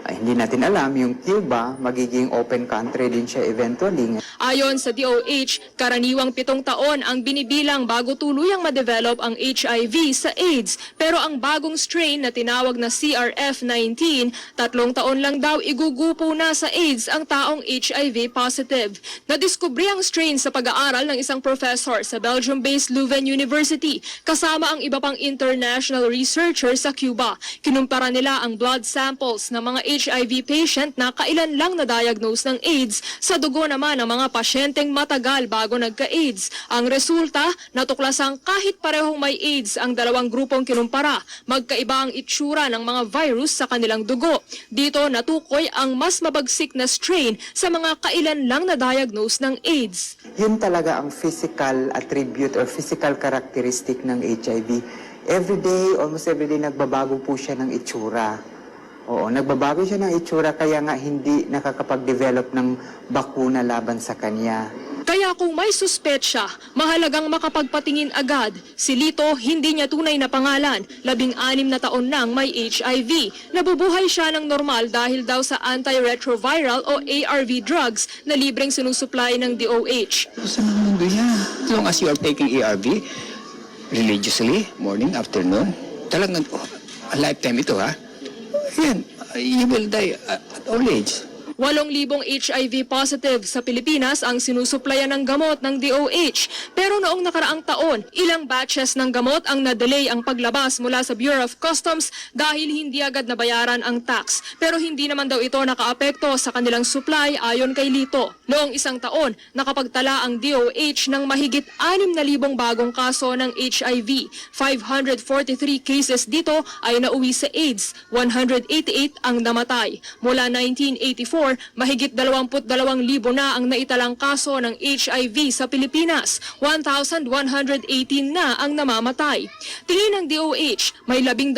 hindi natin alam, yung Cuba, magiging open country din siya eventually. Ayon sa DOH, karaniwang 7 taon ang binibilang bago tuluyang ma-develop ang HIV sa AIDS. Pero ang bagong strain na tinawag na CRF-19, 3 taon lang daw igugupo na sa AIDS ang taong HIV positive. Nadiskubre ang strain sa pag-aaral ng isang professor sa Belgium-based Leuven University kasama ang iba pang international researchers sa Cuba. Kinumpara nila ang blood samples ng mga HIV patient na kailan lang na-diagnose ng AIDS sa dugo naman ng mga pasyenteng matagal bago nagka-AIDS. Ang resulta, natuklasang kahit parehong may AIDS ang dalawang grupong kinumpara, magkaiba ang itsura ng mga virus sa kanilang dugo. Dito natukoy ang mas mabagsik na strain sa mga kailan lang na-diagnose ng AIDS. Yun talaga ang physical attribute or physical characteristic ng HIV. Every day, almost every day, nagbabago po siya ng itsura. Oo, nagbabago siya ng itsura kaya nga hindi nakakapag-develop ng bakuna laban sa kanya. Kaya kung may suspetsya, mahalagang makapagpatingin agad. Si Lito, hindi niya tunay na pangalan. 16 na taon nang may HIV. Nabubuhay siya ng normal dahil daw sa antiretroviral o ARV drugs na libreng sinusupply ng DOH. Sa mundo yan. As long as you are taking ARV religiously, morning, afternoon, talagang oh, a lifetime ito ha. Yan, you will die at old age. 8,000 HIV positive sa Pilipinas ang sinusuplayan ng gamot ng DOH. Pero noong nakaraang taon, ilang batches ng gamot ang na-delay ang paglabas mula sa Bureau of Customs dahil hindi agad nabayaran ang tax. Pero hindi naman daw ito nakaapekto sa kanilang supply ayon kay Lito. Noong isang taon, nakapagtala ang DOH ng mahigit 6,000 bagong kaso ng HIV. 543 cases dito ay nauwi sa AIDS, 188 ang namatay. Mula 1984, mahigit 22,000 na ang naitalang kaso ng HIV sa Pilipinas. 1,118 na ang namamatay. Tingin ng DOH, may 12,000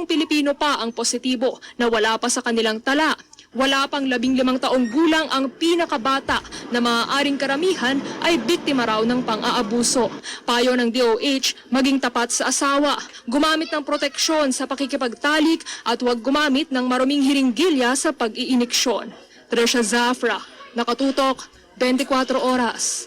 Pilipino pa ang positibo na wala pa sa kanilang tala. Wala pang 15 taong gulang ang pinakabata na maaaring karamihan ay biktima raw ng pang-aabuso. Payo ng DOH, maging tapat sa asawa, gumamit ng proteksyon sa pakikipagtalik at huwag gumamit ng maruming hiringgilya sa pag-iiniksyon. Tresha Zafra, nakatutok, 24 oras.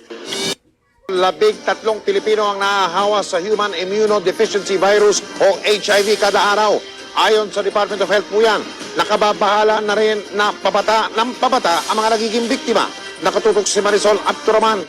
13 Pilipino ang nahahawa sa Human Immunodeficiency Virus o HIV kada araw. Ayon sa Department of Health po yan, nakababahala na rin na pabata ng pabata ang mga nagiging biktima. Nakatutok si Marisol Abduraman.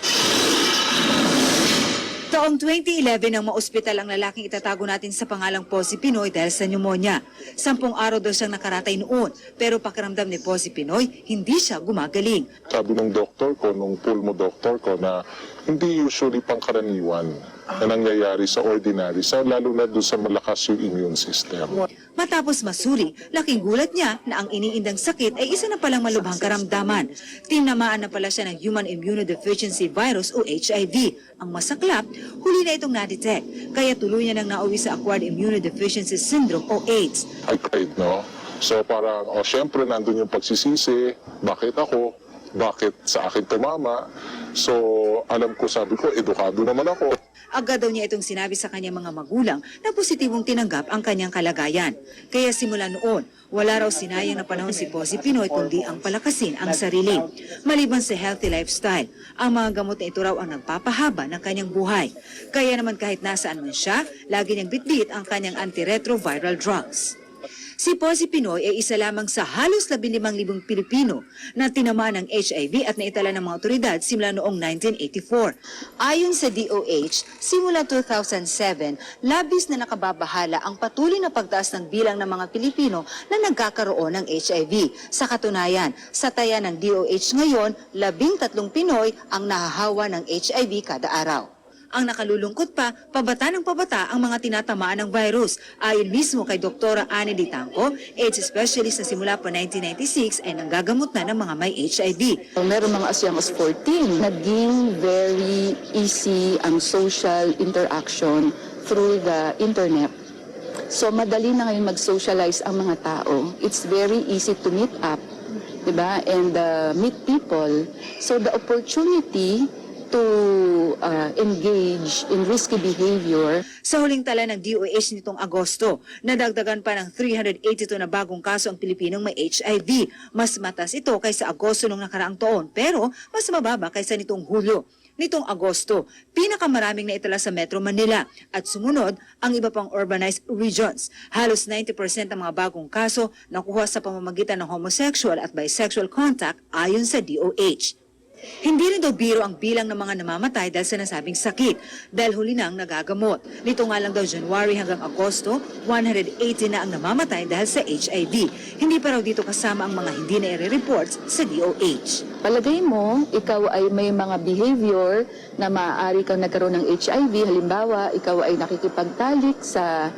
Taong 2011 nang maospital ang lalaking itatago natin sa pangalang Posi Pinoy dahil sa pneumonia. 10 araw daw siyang nakaratay noon, pero pakiramdam ni Posi Pinoy, hindi siya gumagaling. Sabi ng doktor ko, nung pulmo doctor ko, na hindi usually pangkaraniwan na nangyayari sa ordinary, sa, lalo na doon sa malakas yung immune system. Matapos masuri, laking gulat niya na ang iniindang sakit ay isa na palang malubhang karamdaman. Tinamaan na pala siya ng Human Immunodeficiency Virus o HIV. Ang masaklap, huli na itong na-detect, kaya tuluyan nang nauwi sa Acquired Immunodeficiency Syndrome o AIDS. I cried, no? So parang, oh, syempre nandun yung pagsisisi, bakit ako? Bakit sa akin tumama? So, alam ko, sabi ko, edukado naman ako. Agad daw niya itong sinabi sa kanyang mga magulang na positibong tinanggap ang kanyang kalagayan. Kaya simula noon, wala raw sinayang na panahon si Posi Pinoy kundi ang palakasin ang sarili. Maliban sa healthy lifestyle, ang mga gamot na ito raw ang nagpapahaba ng kanyang buhay. Kaya naman kahit nasaan man siya, lagi niyang bitbit ang kanyang antiretroviral drugs. Si Posi Pinoy ay isa lamang sa halos 15,000 Pilipino na tinamaan ng HIV at naitala ng mga otoridad simula noong 1984. Ayon sa DOH, simula 2007, labis na nakababahala ang patuloy na pagtaas ng bilang ng mga Pilipino na nagkakaroon ng HIV. Sa katunayan, sa taya ng DOH ngayon, 13 Pinoy ang nahahawa ng HIV kada araw. Ang nakalulungkot pa, pabata ng pabata ang mga tinatamaan ng virus. Ayon mismo kay Dr. Anne Ditangco, AIDS specialist na simula pa 1996 ay nanggagamot na ng mga may HIV. Meron mga as young as 14. Naging very easy ang social interaction through the internet. So madali na ngayon mag-socialize ang mga tao. It's very easy to meet up, 'di ba? And meet people. So the opportunity to engage in risky behavior. Sa huling tala ng DOH nitong Agosto, nadagdagan pa ng 382 na bagong kaso ang Pilipinong may HIV. Mas mataas ito kaysa Agosto noong nakaraang taon, pero mas mababa kaysa nitong Hulyo. Nitong Agosto, pinakamaraming naitala sa Metro Manila at sumunod ang iba pang urbanized regions. Halos 90% ng mga bagong kaso nakuha sa pamamagitan ng homosexual at bisexual contact, ayon sa DOH. Hindi rin daw biro ang bilang ng mga namamatay dahil sa nasabing sakit dahil huli nang nagagamot. Nito nga lang daw January hanggang Agosto, 180 na ang namamatay dahil sa HIV. Hindi pa raw dito kasama ang mga hindi na i-reports sa DOH. Palagay mo, ikaw ay may mga behavior na maaari kang nagkaroon ng HIV. Halimbawa, ikaw ay nakikipagtalik sa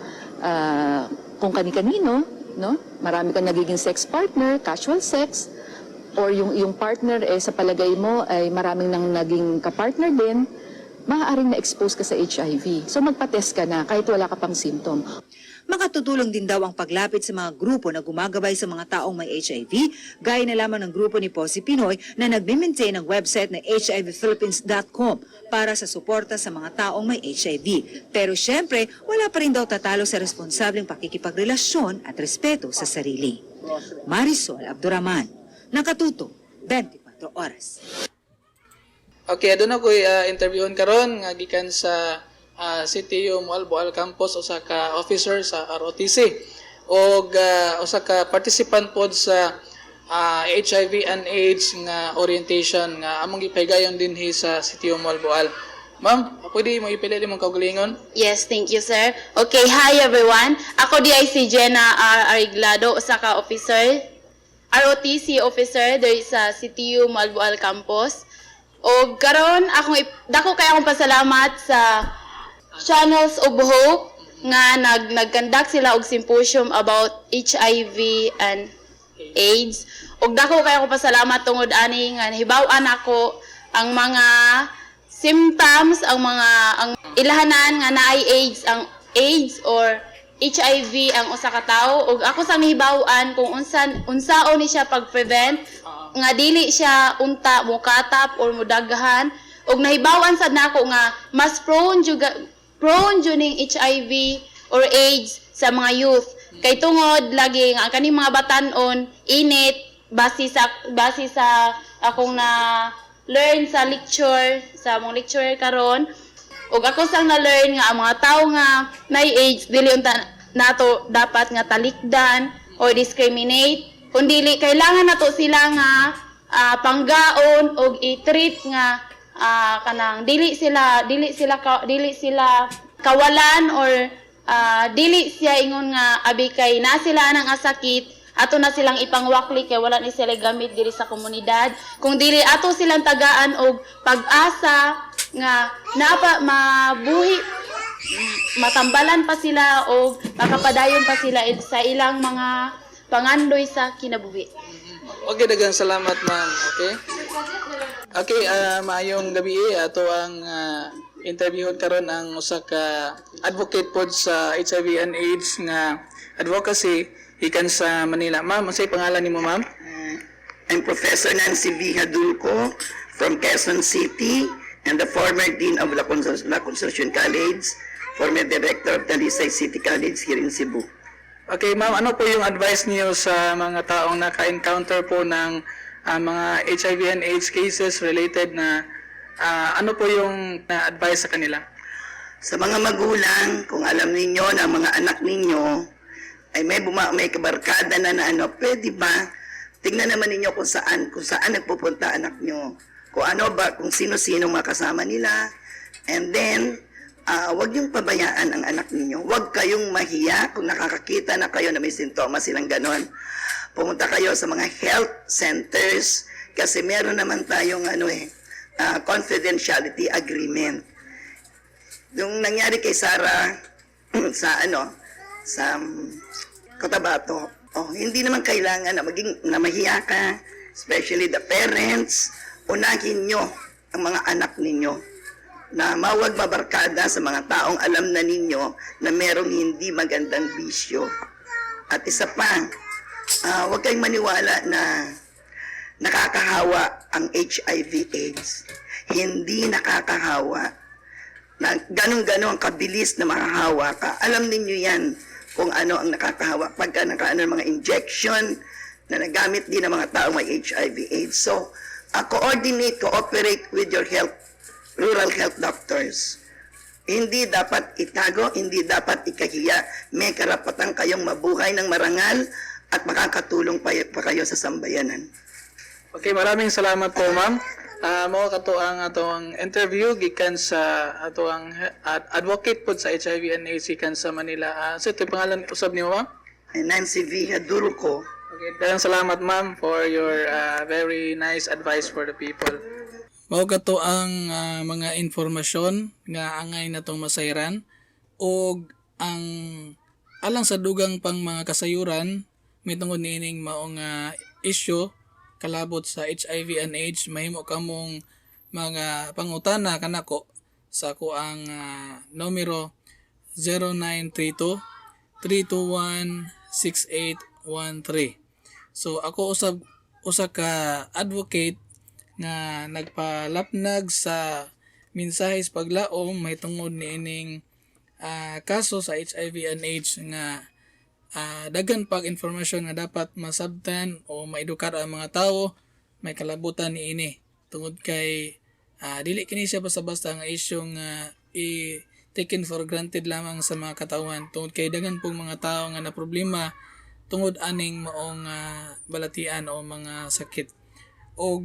kung kani-kanino, no? Marami kang nagiging sex partner, casual sex, or yung iyong partner eh sa palagay mo ay maraming nang naging kapartner din, maaaring na-expose ka sa HIV. So magpa-test ka na kahit wala ka pang symptom. Makatutulong din daw ang paglapit sa mga grupo na gumagabay sa mga taong may HIV, gaya na lamang ng grupo ni Posi Pinoy na nagme-maintain ng website na hivphilippines.com para sa suporta sa mga taong may HIV. Pero syempre, wala pa rin daw tatalo sa responsableng pakikipagrelasyon at respeto sa sarili. Marisol Abduraman, Nakatutok, 24 Oras. Okay, aduna ko'y interviewon karon nga gikan sa CTU Moalboal Campus, usa ka officer sa ROTC og usa ka participant pod sa HIV and AIDS nga orientation nga among gipahigayon dinhi sa CTU Moalboal. Ma'am, pwede mo ipili imong kaugalingon? Yes, thank you, sir. Okay, hi everyone. Ako diay si Jenna R. Ariglado, usa ka officer, ROTC officer diri sa CTU Moalboal Campus. Og karon akong dako kay akong pasalamat sa Channels of Hope nga nag-conduct sila og symposium about HIV and AIDS. Og dako kay akong pasalamat tungod ani nga nahibaw-an ako ang mga symptoms, ang mga ang ilahanan nga naay AIDS, ang AIDS or HIV ang usa ka tawo, ug ako sa nahibaw-an kung unsaon ni siya pag-prevent nga dili siya unta mukatap or mudaghan, ug nahibaw-an sad nako nga mas prone jud ning HIV or AIDS sa mga youth kay tungod lagi nga ang kaning mga batan-on init, base sa akong na learn sa lecture sa mong lecture karon. Ug ako sang na-learn nga ang mga tawo nga may AIDS, dili unta nato dapat nga talikdan or discriminate, kundi kailangan nato sila nga panggaon og i-treat nga kanang dili sila kawalan or dili siya ingon nga abi kay na sila nang asakit, ato na silang ipangwakli kay wala ni sila gamit diri sa komunidad, kung dili ato silang tagaan og pag-asa nga napa mabuhi, matambalan pa sila o makapadayon pa sila sa ilang mga pangandoy sa kinabuhi. Okay, daghang salamat, ma'am. Okay. Okay, maayong gabi eh. Ato ang interviewon karon ang usa ka advocate pod sa HIV and AIDS nga advocacy gikan sa Manila. Ma'am, unsay pangalan nimo, ma'am? I'm Professor Nancy V. Hadulco from Quezon City and the former Dean of La Concepcion College, former Director of Talisay City College here in Cebu. Okay, ma'am, ano po yung advice niyo sa mga taong naka-encounter po ng mga HIV and AIDS cases related na ano po yung na advice sa kanila? Sa mga magulang, kung alam ninyo na ang mga anak ninyo ay may kabarkada na na ano, pwede ba tingnan naman ninyo kung saan nagpupunta anak nyo. Kung ano ba, kung sino-sino mga kasama nila. And then, wag niyong pabayaan ang anak ninyo. Huwag kayong mahiya kung nakakakita na kayo na may sintomas silang ganon. Pumunta kayo sa mga health centers kasi meron naman tayong ano eh, confidentiality agreement. Yung nangyari kay Sarah sa ano, sa Cotabato, oh, hindi naman kailangan na maging na mahiya ka, especially the parents, unahin nyo ang mga anak ninyo na mawag mabarkada sa mga taong alam na ninyo na merong hindi magandang bisyo. At isa pa, huwag kayong maniwala na nakakahawa ang HIV AIDS. Hindi nakakahawa. Na ganun-ganon ang kabilis na makahawa ka. Alam ninyo yan kung ano ang nakakahawa. Pagka nakaano ng mga injection na nagamit din ng mga tao may HIV AIDS. So, coordinate, cooperate with your rural health doctors. Hindi dapat itago, hindi dapat ikahiya. May karapatan kayong mabuhay ng marangal at makakatulong pa kayo sa sambayanan. Okay, maraming salamat po, ma'am. Mao kato ang atong interview gikan sa atoang advocate pod sa HIV and AIDS gikan sa Manila. So ito pangalan usab niyo, ma'am? Nancy V. Hadurko. Okay, daghang salamat, ma'am, for your very nice advice for the people. Mao kato ang mga informasyon nga angay natong masayran og ang alang sa dugang pang mga kasayuran may tungod niining maong issue kalabot sa HIV and AIDS, mahimo kamong mga pangutana kanako sa akoang numero 0932 321 6813. So ako usab usa ka advocate nga nagpalapnag sa mensahe sa paglaom may tungod niining kaso sa HIV and AIDS nga daghan pag informasyon nga dapat masabtan o maedukar ang mga tawo may kalabutan niini, tungod kay dili kini siya basta-basta nga issue nga i taken for granted lamang sa mga katawhan, tungod kay daghan pong mga tao nga na problema tungod aning maong balatian o mga sakit. Og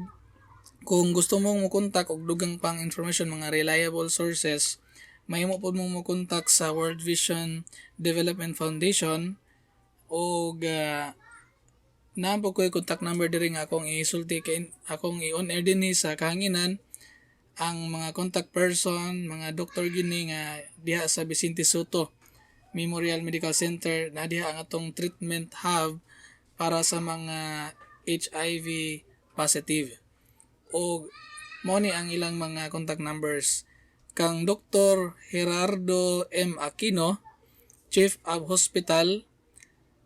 kung gusto mong mokontak og dugang pang information, mga reliable sources, mahimo pod mong mokontak sa World Vision Development Foundation og naa po ko'y contact number diri nga akong isulti kay akong i-on air dinhi sa kahanginan. Ang mga contact person, mga doktor gini nga diha sa Vicente Sotto Memorial Medical Center na diha ang atong treatment hub para sa mga HIV positive. Og mao ni ang ilang mga contact numbers. Kang Dr. Gerardo M. Aquino, Chief of Hospital,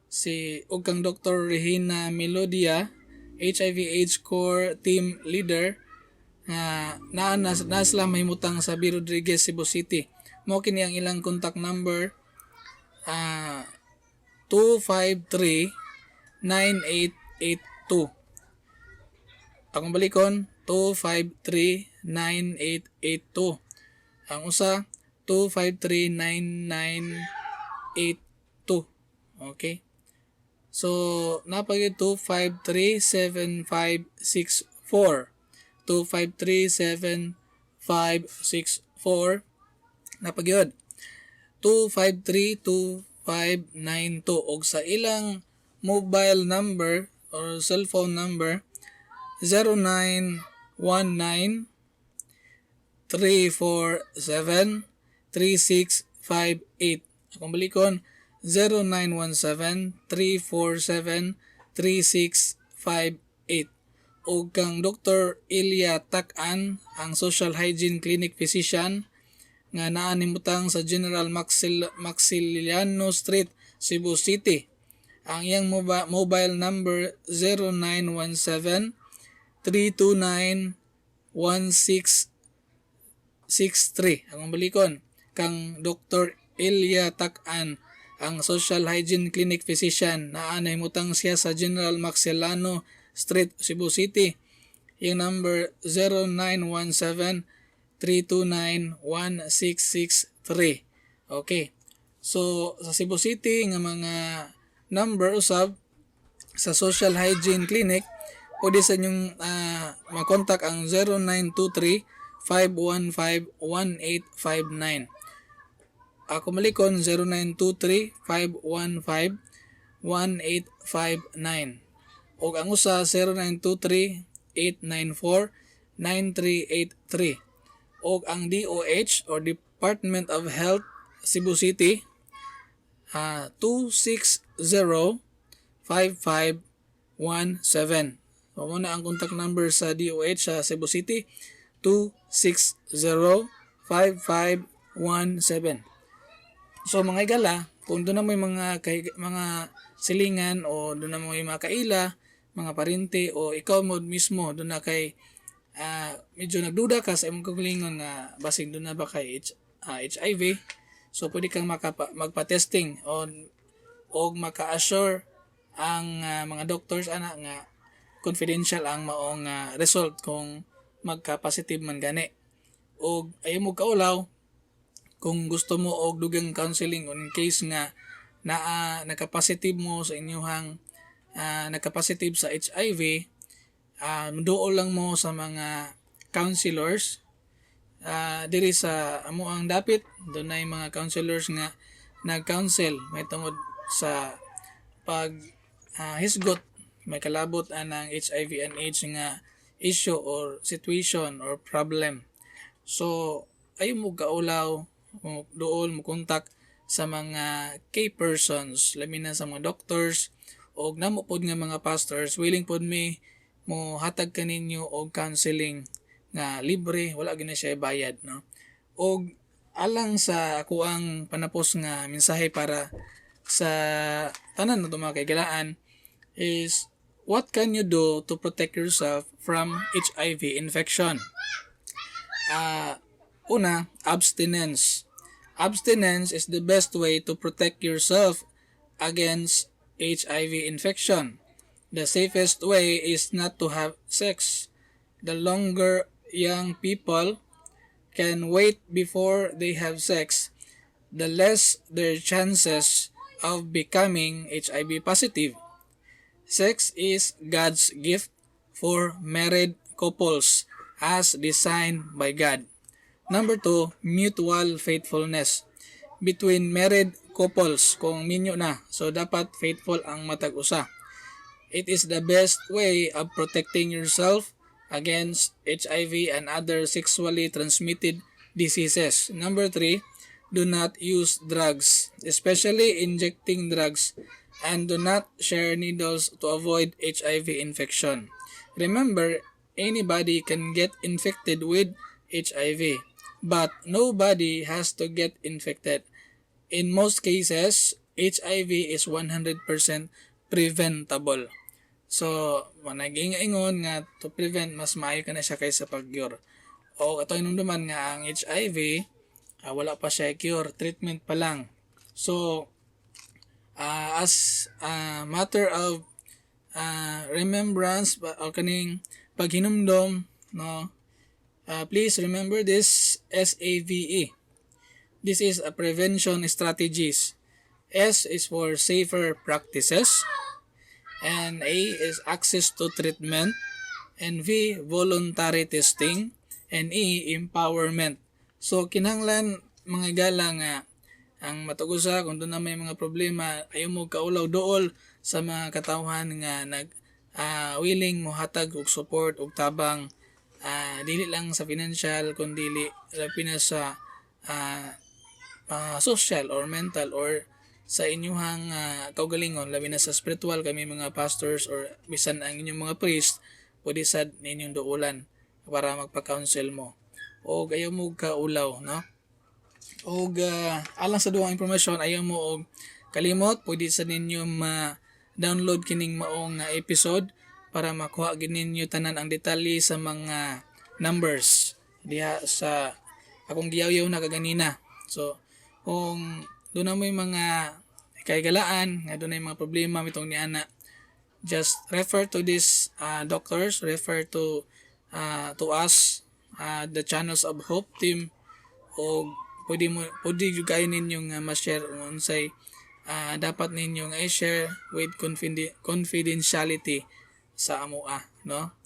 si ug kang Dr. Regina Melodia, HIV AIDS Core Team Leader, nga naa na sila mahimutang sa B. Rodriguez, Cebu City. Mao kini ang ilang contact number, 253 9882. Akong balikon, 253 9882. Ang usa, 253 9982. Okay? So, napagid 253 7564. 253 7564. Napagyod. 253 2592. Og sa ilang mobile number or cellphone number, 0919 347 3658. Akong balikon, 0917 347 3658. Ug kang Dr. Ilya Takan, ang Social Hygiene Clinic Physician nga naa nimutang sa General Maxiliano Street, Cebu City. Ang iyang mobile number, 0917 329 1663. Ang balikon, kang Dr. Ilya Takan, ang Social Hygiene Clinic Physician, naa nahimutang siya sa General Maxilano Street, Cebu City. Yung number, 0917 329 1663. Okay. So sa Cebu City nga mga number usab sa Social Hygiene Clinic, pwede sa inyong makontak ang 0923 515 1859. Ako malikon, 0923 515 1859. Og ang usa, 0923 894 9383. Og ang DOH or Department of Health, Cebu City, 260-5517. So, mao na ang contact number sa DOH sa Cebu City, 260-5517. So mga higala, kung duna moy mga silingan o duna moy mga kaila, mga parente o ikaw mo mismo duna kay medyo nagduda ka sa imong kaugalingon nga basig duna ba kay HIV, so pwede kang magpa-testing on og maka-assure ang mga doctors ana nga confidential ang maong result kung magka-positive man gani. Og ayaw mo kaulaw kung gusto mo og dugang counseling on in case nga naa naka-positive mo sa inyuhang naka-positive sa HIV, duol lang mo sa mga counselors diri sa amo ang dapit. Dunay mga counselors nga nag-counsel may tungod sa pag hisgot may kalabot anang HIV and AIDS nga issue or situation or problem. So ayaw mo kaulaw mo duol mo contact sa mga key persons, labi na sa mga doctors og namo pod nga mga pastors. Willing pod mi mo hatag kaninyo og counseling nga libre, wala gyud na siya bayad, no? Og alang sa ako ang panapos nga mensahe para sa tanan na mga kahigalaan is, what can you do to protect yourself from HIV infection? Una, abstinence. Abstinence is the best way to protect yourself against HIV infection. The safest way is not to have sex. The longer young people can wait before they have sex, the less their chances of becoming HIV positive. Sex is God's gift for married couples as designed by God. Number two, mutual faithfulness. Between married couples, kung minyo na, so dapat faithful ang matag usa. It is the best way of protecting yourself against HIV and other sexually transmitted diseases. Number three, do not use drugs, especially injecting drugs, and do not share needles to avoid HIV infection. Remember, anybody can get infected with HIV, but nobody has to get infected. In most cases, HIV is 100% preventable. So, naging ingon nga to prevent, mas maayo ka na siya kaysa pag-cure. O ato hinumduman nga ang HIV, wala pa siya cure, treatment pa lang. So, as a matter of remembrance o kaning paghinumdom, no, please remember this SAVE. This is a prevention strategies. S is for safer practices, and A is access to treatment, and V, voluntary testing, and E, empowerment. So kinahanglan, mga higala, nga ang matag usa, kung duna may mga problema, ayaw mo kaulaw, duol sa mga katawhan nga nag willing mo hatag og support og tabang, dili lang sa financial kundi labi na sa social or mental or sa inyuhang kaugalingon, labi na sa spiritual. Kami mga pastors or bisan ang inyong mga priest, pwede sad ninyong duolan para magpa-counsel mo. Og ayaw mo kaulaw, no? Og alang sa duhang impormasyon, ayaw mo og kalimot, pwede sa ninyo ma-download kining maong episode para makuha gid ninyo tanan ang detalye sa mga numbers diha sa akong giyawyaw na kaganina. So kung duna moy mga kahigalaan nga dunay mga problema mitong niana, just refer to these doctors, refer to us, the Channels of Hope team, o pwede jud kayo ninyong ma-share kung unsay dapat ninyong i-share with confidentiality sa amoa, no?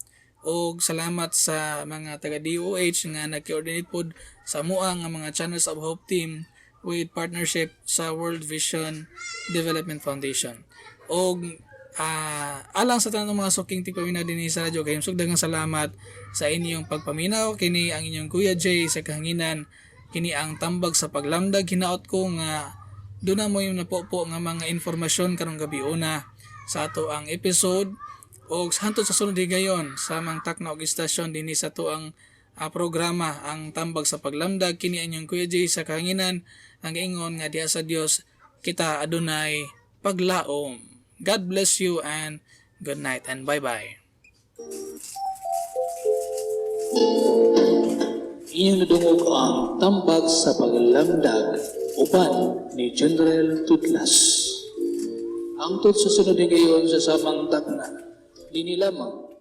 Og salamat sa mga taga DOH nga nag-coordinate pod sa amoa nga mga Channels of Hope team with partnership sa World Vision Development Foundation. Og alang sa tanang mga suking tigpaminaw dinhi sa Radyo Kahimsog, daghang salamat sa inyong pagpaminaw. Kini ang inyong Kuya Jay sa kahanginan. Kini ang Tambag sa Paglamdag. Hinaot ko nga duna moy napopo nga mga informasyon karong gabi una sa ato ang episode og hantod sa sunod higayon sa takna og istasyon dinhi sa ato ang programa, ang Tambag sa Paglamdag. Kini inyong Kuya Jay sa kahanginan ang ingon nga diha sa Dios kita adunay paglaom. God bless you and good night and bye bye. Inyong nadungog ang Tambag sa Paglamdag uban ni General Tudlas. Hangtod sa sunod higayon sa samang takna, dinhi lamang.